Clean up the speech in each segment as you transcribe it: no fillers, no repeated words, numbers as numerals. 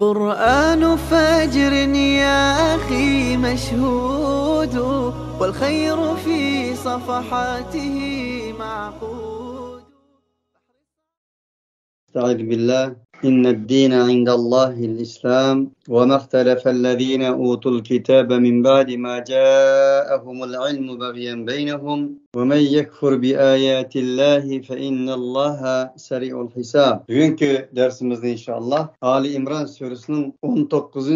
قرآن فجر يا أخي مشهود، والخير في صفحاته معقود. استعذ بالله. إن الدين عند الله الإسلام، وما اختلف الذين أوتوا الكتاب من بعد ما جاءهم العلم بغيا بينهم، ومن يكفر بآيات الله فإن الله سريع الحساب. Bugünkü dersimizde inşallah Ali İmran suresinin 19.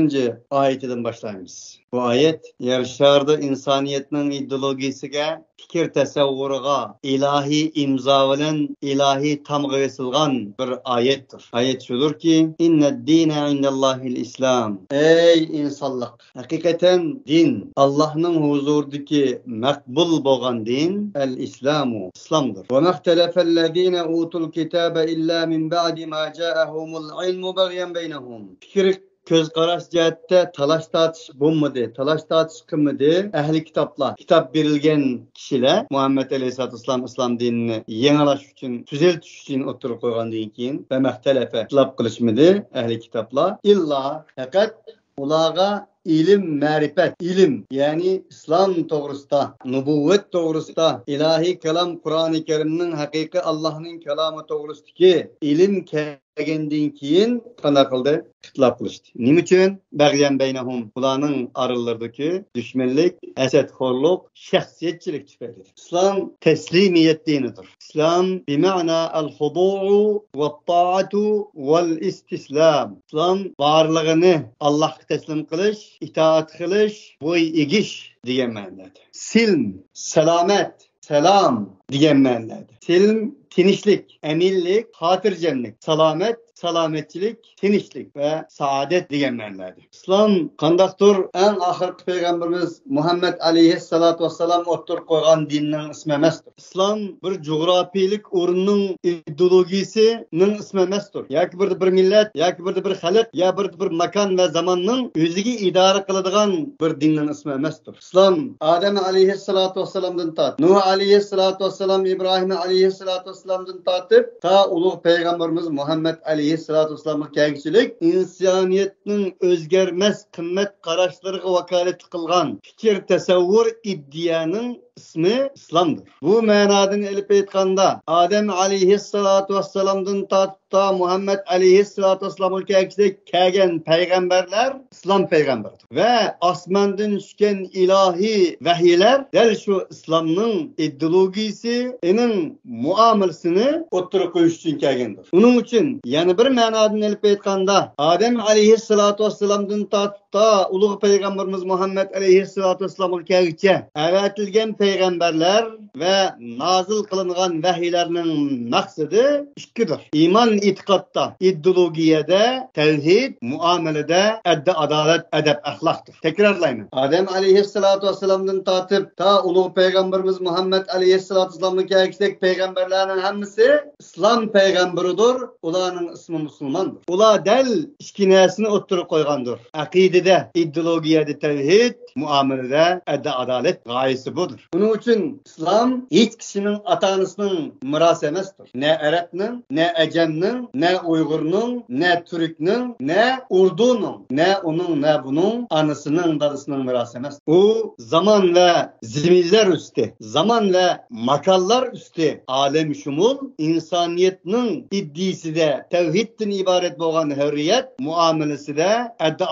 Ayetinden başlayımız. Bu ayet yer şarda insaniyetinin ideolojisiga, fikir tasavvuriga ilahi imza bilan ilahi tamg'a esilgan bir ayettir. Ayet şudur ki: İnned dine indellahil İslam. Ey insanlık, hakikaten din Allah'ın huzurundaki makbul bo'lgan din el İslamu, İslam'dır. Ve mehtelefellezine utul kitabe illa min ba'di ma ca'ahumul ilmu bagyan beynehum. Fikir köz qarash jihatda talash tartish bo'lmadi, talash tartish qilmadi. Ahli kitaplar, kitap berilgan kishilar Muhammad aleyhissalatu vesselam islom dinini yangilash uchun, tuzaltish uchun o'tirib qo'ygandan keyin va mahtalafa talab qilishmadi ahli kitaplar. Illa faqat ularga ilim, ma'rifat, ilim, ya'ni islom to'g'risida, nubuvvat to'g'risida, ilahiy kalom Qur'oni Karimning haqiqiy Allohning kalomi to'g'risidagi ilm kelgandan keyin qanday qildi? Ixtilof qilishdi. Nima uchun? Bag'yan baynahum. Ularning oralaridagi dushmanlik, hasadxo'rlik, shaxsiyatchilik tufayli. Islom taslimiyat dinidir. Islom bima'na al-hudu'u va-ta'atu val-istislam. Islom borlig'ini Allohga taslim qilish, itoat qilish, bo'y egish degan ma'noda. Silm, salomat, salam degan ma'noda. Silm tinchlik, eminlik, xotirjamlik, salomat, salomatchilik, tinchlik va saodat degan ma'noda. Islom qandaqdir eng oxirgi payg'ambarimiz Muhammad alayhissalatu vassalam o'ttirib qo'ygan dinning ismi emasdir. Islom bir jo'grafiylik o'rinning ideologiyasining ismi emasdir. Yoki bir millat, yoki bir xalq, yo bir makon va zamonning o'ziga idora qiladigan bir dinning ismi emasdir. Islom Odam alayhissalatu vassalamdan tortib, Nuh alayhissalatu vassalam, Ibrohim alayhissalatu vassalamdan tortib ta ulug' payg'ambarimiz Muhammad aleyhissalatu vesselam'a kelgüçülük insoniyatning o'zgarmas qimmat qarashlariga vakolat qilgan fikr, tasavvur, iddiyaning ismi İslam'dır. Bu ma'nodan elib aytganda Odam aleyhissalatu vesselam'dan tortib ta Muhammed aleyhissalatu vesselam'a kelgüçülük kelgan payg'ambarlar İslam payg'ambaridir. Va osmondan tushgan ilohiy vahiylar dal shu İslamning ideologiyasi, uning muomalasini o'ttirib qo'yish uchun kelgandir. Uning uchun yana bir ma'nodan elib aytganda Odam aleyhissalatu vesselam'dan tortib ta ulug' payg'ambarimiz Muhammed aleyhissalatu vesselam'a kelguncha avatilgan payg'ambarlar va nozil qilingan vahiylarning maqsadi ikkidir. Iymon e'tiqodda, ideologiyada tavhid, muomalada adda adolat, adab axloqdir. Takrorlayman. Odam aleyhissalatu vesselam'dan tortib ta ulug' payg'ambarimiz Muhammad aleyhissalatu vesselamga kelgudek payg'ambarlarning hammasi islom payg'ambaridir. Ularning ismi musulmondir. Ular dal ikki narsani o'ttirib qo'ygandir. Aqidada, ideologiyada tavhid, muomalada adda adolat g'oyasi budur. Buning uchun islom hech kishining ota-onasining merosi emasdir. Na arabning, na ajamning, na uyg'urning, na turkning, na urduning, na uning, na buning onasining, dadasining merosi emas. U zamon va zaminlar usti, zamon va makonlar usti olam shumul insoniyatning iddisida tavhiddan iborat bo'lgan hurriyat, muomalasida adda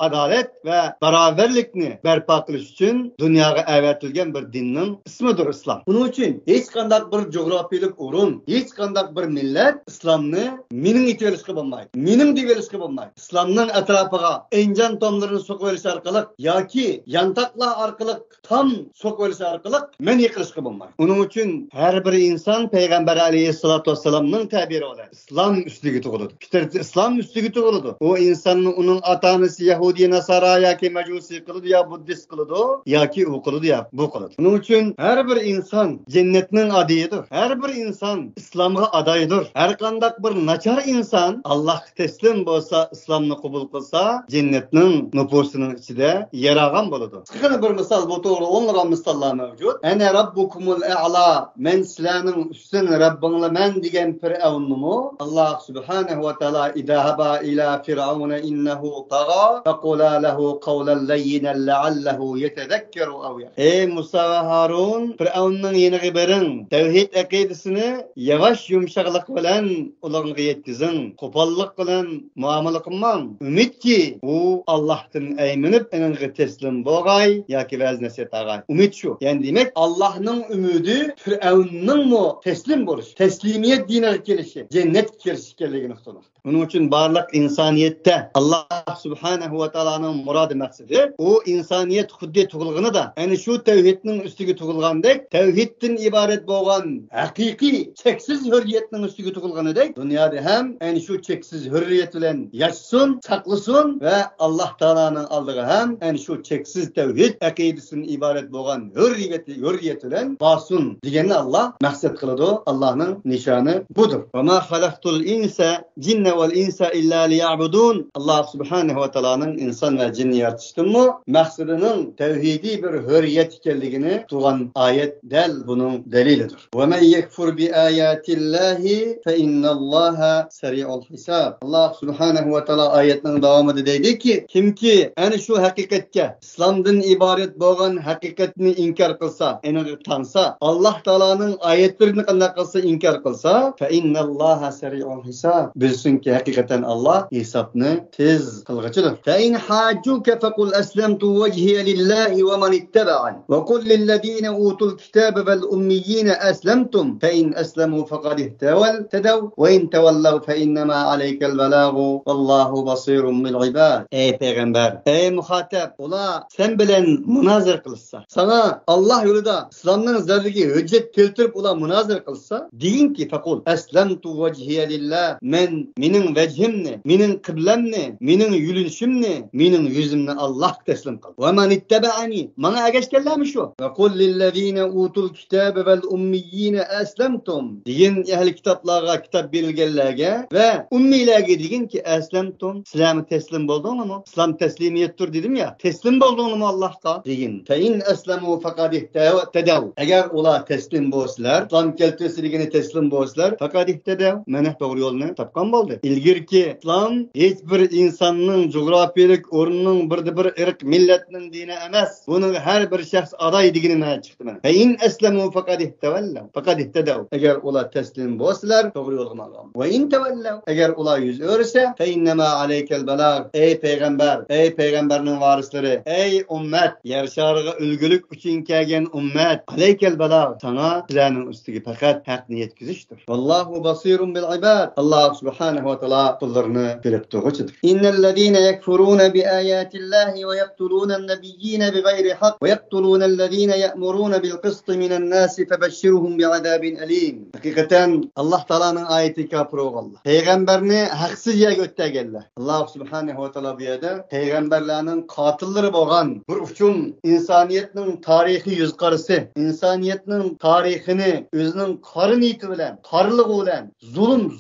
adolat va barobarlikni barpo qilish uchun dunyoga avatilgan bir dinning ismidir islom. Buning uchun hech qanday bir jo'grafiylik o'rin, hech qanday bir millat islomni mening etib olishga bo'lmaydi, mening deb olishga bo'lmaydi. Islomning atrofiga enjan tomlarini so'qib olish orqali yoki yantoqlar orqali tom so'qib olish orqali men yiqilishga bo'lmaydi. Uning uchun har bir inson payg'ambar alayhissalatu vassalamning ta'biri bo'ladi. Islom ustiga tug'iladi. Fitrat islom ustiga tug'iladi. U insonni uning ota-onasi Yahudi, Nasara yoki Majusiy qiladi yo buddist qiladi yoki u qiladi yo bu qiladi. Buning uchun har bir inson jannatning adayidir. Har bir inson islomga adaydir. Har qanday Şundaq bir naçar insan Allahqa teslim bolsa, İslamnı qabul qılsa, cennetniñ nüfusunıñ içinde yer alğan boladı. Qısqagina bir misal, bu to'g'ri o'nlagan misollar mavjud. Ana robbukumul a'la, men sizlarning ustun Rabbinglarman degan Fir'avnnimi Alloh subhanahu va taolo idhaba ila fir'auna innahu tag'a faqula lahu qawlan layyinan la'allahu yatadhakkaru aw yakhsha. Ey Musa va Harun, Fir'avnning yeniga bering, tavhid aqidasini yavash yumshoqlik bilan ularga yetkazing, qo'pollik bilan muomala qilmang. Umidki, u Allohdan ayminib iningga teslim bo'lg'ay yoki va'z nasihat olg'ay. Umid shu. Ya'ni demak, Allohning umidi Fir'avnning teslim bo'lishi, teslimiyat diniga kelishi, jannatga kirishi ekanligini uqtirmoqda. Buning uchun barliq insoniyatda Alloh subhanahu va taoloning murodi maqsadi u insoniyat xuddi tug'ilganida, ya'ni shu tavhidning ustiga tug'ilgandek, tavhiddan iborat bo'lgan haqiqiy cheksiz hurriyatning ustiga tug'ilganidek, dunyoda ham ayni shu cheksiz hurriyat bilan yashasin, saqlasin va Alloh taoloning oldiga ham ayni shu cheksiz tavhid aqidasidan iborat bo'lgan hurriyat bilan borsin deganni Alloh maqsad qiladi. Allohning nishoni budur. Va ma xalaqtul insa jinna vel insa illa liya'budun. Alloh subhanahu va taoloning inson va jinni yaratishdanmi maqsadining tavhidiy bir hurriyat ekanligini turgan oyat dal buning dalilidir. Va men yakfur bi ayatillahi fa innalloha sari'ul hisab. Alloh subhanahu va taolo oyatning davomida deydiki, kimki ana shu haqiqatga, islomdan iborat bo'lgan haqiqatni inkor qilsa, aniq tansa, Alloh taoloning oyatlarini qanday qilsa inkor qilsa, fa innalloha sari'ul hisab. Bilsinki haqiqatan Alloh hisobni tez qilg'uchidir. Fa in hajjuka faqul aslamtu wajhiya lillahi va man ittaba'an va qul lillazina utul kitaba val ummiyina aslamtum fa in aslamu faqad ihtadaw va in tawallaw fa innama alaykal balagu vallohu basirun bil ibad. Ey payg'ambar, ey muxotab, ular sen bilan munozara qilsa, sana Alloh yo'lida islomning zarriga hujjat keltirib ular munozara qilsa, deginki faqul aslamtu wajhiya lillah, men mening vajhimni, mening qiblamni, mening yulinishimni, mening yuzimni Allohga taslim qil. Va man ittaba'ani, menga ergashganlarmi shu? Va qul lillazina utul kitaba val ummiyina aslamtum, degan ahli kitoblarga kitob berilganlarga va ummiylarga deginki aslamtum, sizlarmi taslim bo'ldingmi? Islom taslimiyatdir dedim ya, taslim bo'ldingmi Allohga? Degan. Fa in aslamu faqad ihtadaw. Agar ular taslim bo'lsalar, islom keltirsa degani taslim bo'lsalar, faqad ihtadaw, mana to'g'ri yo'lni topgan bo'ldi. Ilgirki islom hech bir insonning coğrafiyalik o'rnining bir irq millatning dini emas. Buning har bir shaxs aday degani mana chiqdi mana. Fa in aslamu faqad ihtadaw, faqad ihtadaw. Agar ular taslim bo'lsalar, to'g'ri yo'lga ma'lum. Va in tavallaw, agar ular yuz o'rsa, fa innama alaykal balagh. Ey payg'ambar, ey payg'ambarning varislari, ey ummat, yer shariga ulgulik uchun kelgan ummat, alaykal balagh, sana sizlarning ustiga faqat haqni yetkazishdir. Vallohu basirun bil ibad. Alloh subhanahu va taolo qullarni ko'rib turg'uchidir. Innallazina yakfuruna bi ayatillahi va yaqtuluna an-nabiyyina bighayri haqq va yaqtuluna allazina ya'muruna bil qisti minan nasi fabashshirhum bi'adabin alim. Haqiqatan Alloh taoloning oyati kofir bo'lganlar, payg'ambarni haqsiz yerga o'tkaganlar. Alloh subhanahu va taolo bu yerda payg'ambarlarning qotillari bo'lgan bir uchun insoniyatning tarixiy yuz qarisi, insoniyatning tarixini o'zining qora niyati bilan, qoraligi bilan,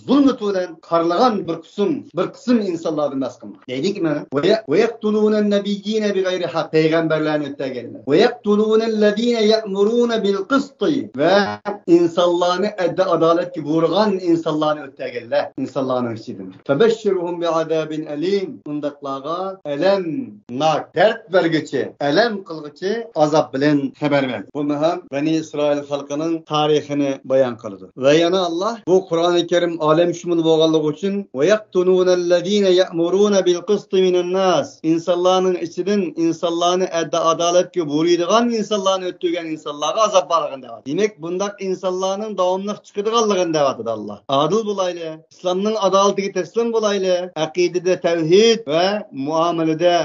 zulmati bilan qoralagan bir qism insonlarni mas qilmoq. Deylik mana va yaqtuluna an-nabiyyina bighayri haqq, payg'ambarlarni o'tkaganlar. Va yaqtuluna allazina ya'muruna bil qisti, va insonlarni adolatga buyurgan insonlarni o'tkaganlar, insonlarning ichidan. Fabashshirhum bi'adabin alim, undaqlarga alam nak dard berguchi, alam qilguchi azob bilan xabar berdi. Bu ham Bani Isroil xalqining tarixini bayon qildi. Va yana Alloh bu Qur'oni Karim olam shumul bo'lganligi uchun va yaqtuluna allazina ya'muruna bil qisti minan nas, insonlarning ichidan insonlarni adolatga buyuradigan insonlarni o'ttirgan insonlarga azob borligini deyapti. Demak, bundaq insonlarning davomli chiqadiganligini deyapti Alloh. Adil bo'layli, islomning adolatiga taslim bo'layli, aqidada tavhid va muomalada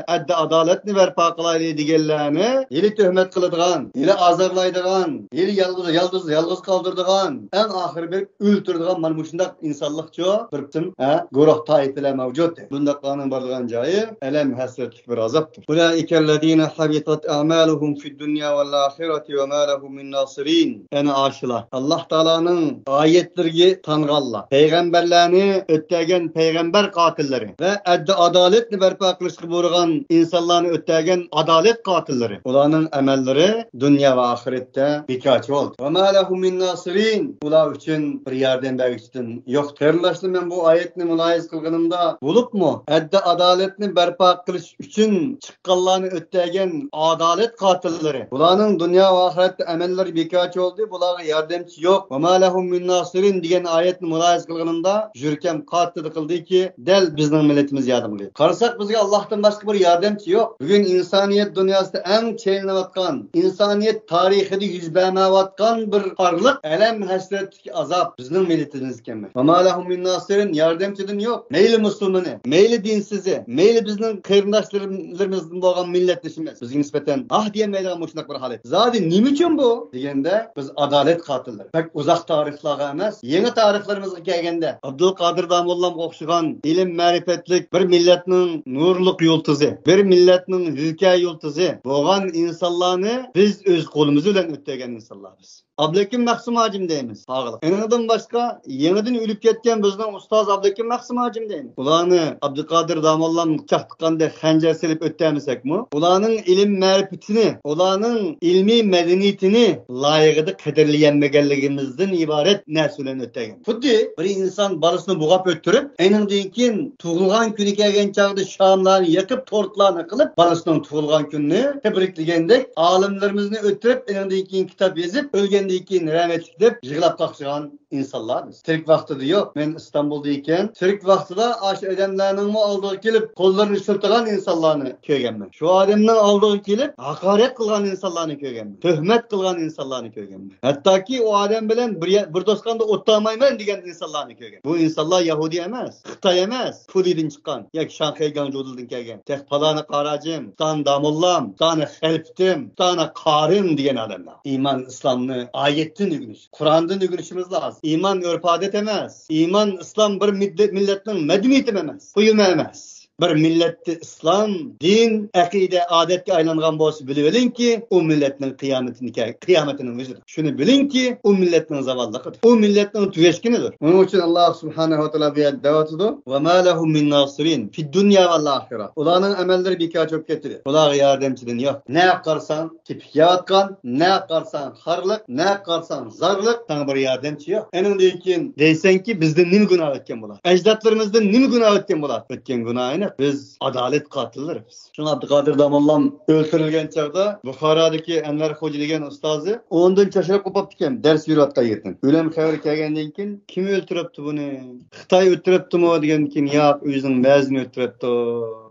adolatni barpo qilayli deganlarni hali tuhmat qiladigan, hali azorlaydigan, hali yolg'iz qoldiradigan, eng oxiri bir o'ltiradigan mana shunday insonlikchi bir qism turğun guruh taifeler mevcut. Bundaqlarning borgan joyi alam hasratlik bir azaptır. Ulaikellezine habitat a'maluhum fid dunya vel ahireti ve ma lehum min nasirin. Ene aşılar. Allah Teala'nın ayetlerigi tanğanlar. Peygamberlerini öttegen peygamber katilleri ve adaletni berpa qilishga buyurgan insanlarni öttegen adalet katilleri. Ularning amalları dünya ve ahirette bekorchi oldu. Ve ma lehum min nasirin. Ular uchun bir yardım bergüçün yo'q. Qarindoshlar, men bu oyatni muloyiz qilganimda bo'libmi? Adda adaletni barpo qilish uchun chiqqanlarni o'ttagan adalet qotillari. Ularning dunyo va oxiratda amallari bekorchi bo'ldi. Bularga yordamchi yo'q. Va ma lahum min nasirin degan oyatni muloyiz qilganimda jurkam qattiq qildiki, dal bizning millatimiz yardım qildi. Qarasak bizga Allohdan boshqa bir yordamchi yo'q. Bugun insoniyat dunyosida eng chelinayotgan, insoniyat tarixida yuz bermayotgan bir qarliq, alam hasratlik azob bizning millatimiz ekan. Va ma lahum min nasirin yordamchidan yo'q. Meyli musulmoni, meyli dinsizi, meyli bizning qarindoshlarımızdan bo'lgan millatdoshimiz bizga nisbatan ah deyamaydigan shunday bir holat. Zodi nima uchun bu deganda biz adolat qotillari. Pek uzoq tarixlarga emas, yangi tarixlarimizga kelganda Abdulqodir domullamga o'xshagan ilm ma'rifatlik bir millatning nurliq yulduzi, bir millatning hikoya yulduzi bo'lgan insonlarni biz o'z qo'limiz bilan o'tagan insonlarmiz. Ablekim Mahsum Hacim deymiz. Sağlık. Eninden başka yeniden ölüp ketken bizning ustoz Ablekim Mahsum Hacim deymiz. Ularni Abdulqodir domollam chaqtiqqanda xanjar silib o'tamisakmi? Ularning ilm ma'rifatini, ularning ilmiy madaniyatini loyig'ida qadrlayanmaganligimizdan iborat narsa bilan o'tagan. Xuddi bir inson bolasini bo'g'ab o'ttirib, aynidan keyin tug'ilgan kuni kelgan chog'da shomlarni yaqib, tortlarni qilib, bolasining tug'ilgan kunini tabriklagandek, olimlarimizni o'tirib, aynidan keyin kitob yozib, o'lgandan keyin rahmetlik deb yig'lab qoqishgan insanlarmiz. Tirik vaqtida yo'q. Men İstanbul'da ekan, tirik vaqtida aş odamlarning oldiga kelib qo'llarini siltagan insonlarni ko'rganman. Shu odamning oldiga kelib haqorat qilgan insonlarni ko'rganman. Tuhmat qilgan insonlarni ko'rganman. Hattoki u odam bilan bir do'stqanda o'tolmayman degan insonlarni ko'rgan. Bu insonlar Yahudi emas, Xitoy emas, Fulidan chiqqan yoki Shanxay Gangzhoudan kelgan. Tek palani qarajim, tan damullam, tan xalftim, tan qarim degan odamlar. Iymon islomni ayetdan o'rganish, Qur'ondan o'rganishimiz lozim. İman örf adet emas. İman İslam bir milletning madaniyati emas, qo'yilma emas. Bir milletni İslam, din, aqida, odatga aylangan bo'lsa bilib olingki, u millatning qiyomatining o'zidir. Shuni bilingki, u millatning zavolliqidir. U millatning tugashkinidir. Buning uchun Alloh subhanahu va taolo bu yerda da'vatidi: "Va ma lahum min nasirin fid dunya val axirah." Ularning amallari bekor bo'lib ketdi. Ularga yordamchidan yo'q. Ne qarsan tepik yeyotgan, ne qarsan xorliq, ne qarsan zorliq, sana bir yordamchi yo'q. Eningdan keyin deysanki, bizdan nima gunoh o'tgan bular? Ajdodlarimizdan nima gunoh o'tgan bular? O'tgan gunohini biz adalet katilleriz. Şuna Abdülkadir Damollam öldürülgen çağda Buxaradaki Enver Hoca degan ustozi ondan şaşırıp kopaptı ekan, ders berayotgan yerdan. O'lim xabari kelgandan keyin kim o'ltiribdi buni? Xitoy o'ltiribdimi degan keyin yo'q, o'zining ba'zini o'ltiribdi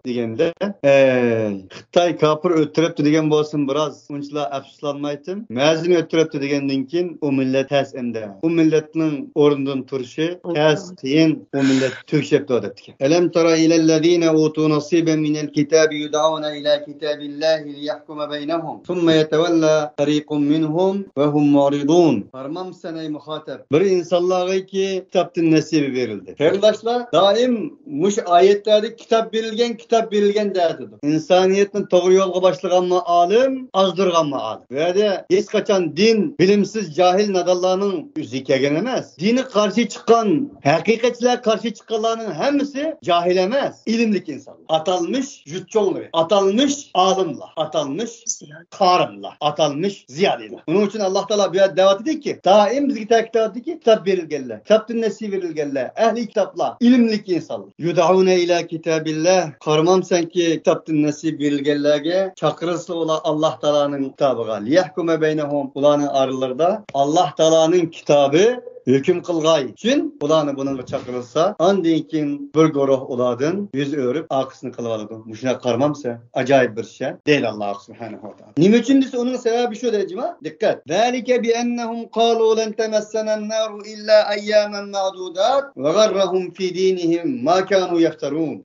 deganda, Xitoy kofir o'ltiribdi degan bo'lsin biroz unchalar afsuslanmaydim. Ma'zini o'ltiribdi degandan keyin u millat tas endi. U millatning o'rnidan turishi tas qiyin, u millat tugashibdi debdi. Alam tara ilallazina utu nasiban minal kitabi yud'auna ila kitabillahi liyahkuma baynahum thumma yatawalla fariqun minhum va hum mu'ridun. Farmamsan ey muxotab. Bir insonlarga ki kitobdan nasibi berildi. Qarindoshlar, doim mush oyatlarda kitob berilgan, kitap berilgan derdi. İnsaniyetin doğru yolga başlaganmı alim, azdırganmı alim. Ve de hiç kaçan din, bilimsiz cahil nadallarının yüzü kelgan emas. Dini karşı çıkan, hakikatçiler karşı çıkanların hepsi cahil emas, ilimlik insanlar. Atalmış jutçonları, atalmış alimlar, atalmış karımlar, atalmış ziyaliler. Bunun için Allah Teala bir davet dedi ki, daim bizge ta'kid etdi ki, kitap berilganlar, kitapdan nasib berilganlar, ehli kitaplar, ilimlik insanlar. Yud'auna ila kitabillah. Qarmamsanki kitapdan nasib berilganlarga chaqirilsa ular Alloh taoloning kitobiga liyahkuma baynahum, ularning oralarida Alloh taoloning kitobi hukm qilg'ay uchun ularni buningga chaqirilsa, andan keyin bir guruh ulardan yuz o'rib aqsini qilib oladi. Shuna qarmamsa, ajoyib bir ish deydi Alloh subhanahu va taolo. Nima uchun desa, uning sababi shu deydi, diqqat. Zalika bi annahum qalu lan tamassana an-naru illa ayyaman ma'dudat va gharrahum fi dinihim ma kanu yaftarun.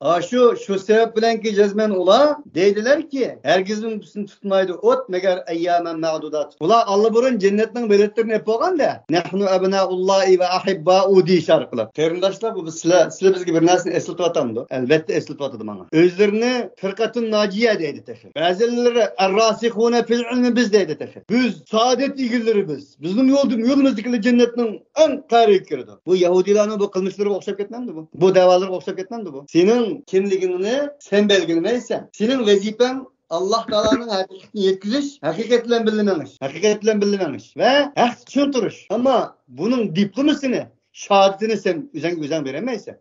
Shu sabab bilanki jazman ular deydilarki, hergizim bizni tutmaydi o't magar ayyaman ma'dudat. Ular alla burun jannatning biletlarini ep olganda, nahnu abna'ullah Akhillai ve ahibbau deyish orqali. Qarindoshlar, bu sizlar bizga bir narsani eslatyapti. Albatta eslatyapti mana. O'zlarini firqatun najiya deydi tahi. Ba'zilari ar-rasixuna fil ilmi biz deydi tahi. Biz saadet egalari biz. Bizning yo'limizdagilar jannatning eng qariga kiradi. Bu Yahudilarning bu qilmishlariga o'xshab ketmamdi bu? Bu da'volarga o'xshab ketmamdi bu? Sening kimligingni sen belgilamaysan. Sening vazifang Alloh taoloning haqiqatini yetkazish, haqiqat bilan birga haqiqat bilan birga va haq tushun turish. Ammo buning diplomasini, shahodatini sen o'zing berolmaysan.